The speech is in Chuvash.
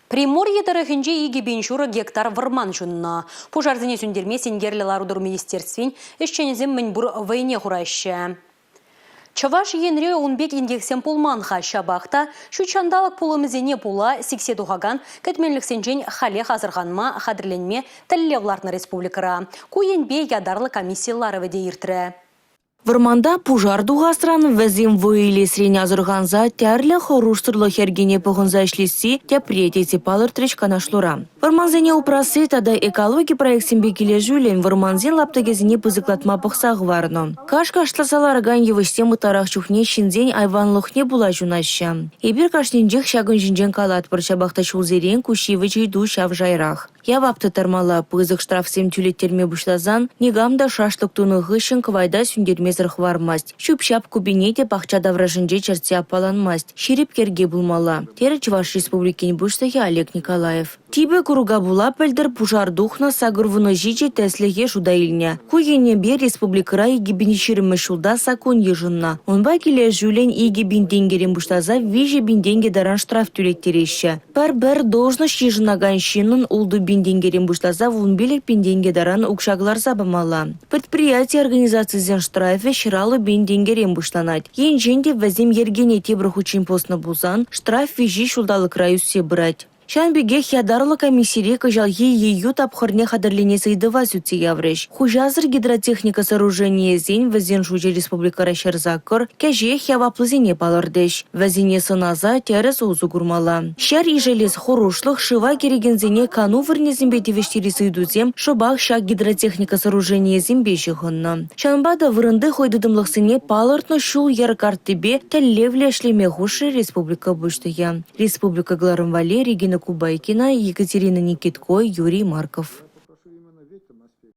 Приморье тӑрӑхӗнче 2500 гектар вӑрман ҫуннӑ. Пушарсене сӳнтерме синкерлӗ лару-тӑру министерствин ӗҫченӗсем мӗнпур вӑйне хураҫҫӗ. Чӑваш Енре ун пек инкексем пулман-ха, ҫапах та ҫут ҫанталӑк пулӑмӗсене пула сиксе тухакан кӗтменлӗхсенчен халех асӑрханма, хатӗрленме тӗллев лартнӑ республикӑра. Ку енпе ятарлӑ комисси ларӑвӗ те иртрӗ. Вӑрманта пушар тухасран, вӗсем вӑй илесрен асӑрханса тӗрлӗ хӑрушсӑрлӑх йӗркине пӑхӑнса ӗҫлесси тӗпре тесе палӑртрӗҫ канашлура. Вӑрмансене упрасси тата экологи проектсемпе килӗшӳллӗн вӑрмансен лаптӑкӗсене пысӑклатма пӑхса хӑварнӑ. Каш кашласа ларакан йывӑҫсем ытларах чухне ҫынсен айванлӑхне пула ҫунаҫҫӗ. Эпир кашнинчех ҫакӑн ҫинчен калатпӑр, ҫапах та ҫулсерен ку ҫивӗч ыйту ҫав шайрах. Явап тыттармалла пысӑк штрафсем тӳлеттерме пуҫласан никам та шашлӑк тунӑ хыҫҫӑн кӑвайта сӳнтермесӗр хӑвармасть. Ҫӳп-ҫап купине те пахча таврашӗнче чӗртсе аппаланмасть. Ҫирӗп йӗрке пулмалла, терӗ Чӑваш Республикин Пуҫлӑхӗ Олег Николаев. Типӗ курӑка пула пӗлтӗр пушар тухнӑ 87 тӗслӗхе шута илнӗ. Ку енӗпе республикӑра 2020-мӗш ҫулта саккун йышӑннӑ. Унпа килӗшӳллӗн 2 000 тенкӗрен пуҫласа 3 000 тенкӗ таран штраф тӳлеттереҫҫӗ. Пӗр-пӗр должноҫ йышӑнакан ҫыннӑн 6 пин тенкӗрен пуҫласа 15 пин тенкӗ таран укҫа кӑларса памалла. Предприяти-организацисен штрафӗ 150 пин тенкӗрен пуҫланать. Енчен те вӗсем йӗркене тепӗр хутчен пӑснӑ пулсан штраф виҫи ҫулталӑкра ӳссе пырать. Ҫавӑн пекех ятарлӑ комиссире кӑҫалхи ейӳ тапхӑрне хатӗрленес ыйтӑва сӳтсе яврӗҫ. Хуҫасӑр гидротехника сооруженийӗсен вӗсен шучӗ республикӑра 108, кӗҫех яваплисене палӑртӗҫ. Вӗсене сӑнаса тӗрӗс усӑ курмалла. Ҫӗр ишӗлес хӑрушлӑх шыва кӗрекенсене кану вырӑнӗсемпе тивӗҫтерес ыйтусем шӑпах ҫак гидротехника сооруженийӗсемпе ҫыхӑннӑ. Ҫавӑнпа та вырӑнти хӑй тытӑмлӑхсене палӑртнӑ ҫул-йӗр карттипе тӗллевлӗ ӗҫлеме хушрӗ республика Пуҫлӑхӗ. Республика кӑларӑм валли Регина Кубайкина, Екатерина Никитко, Юрий Марков.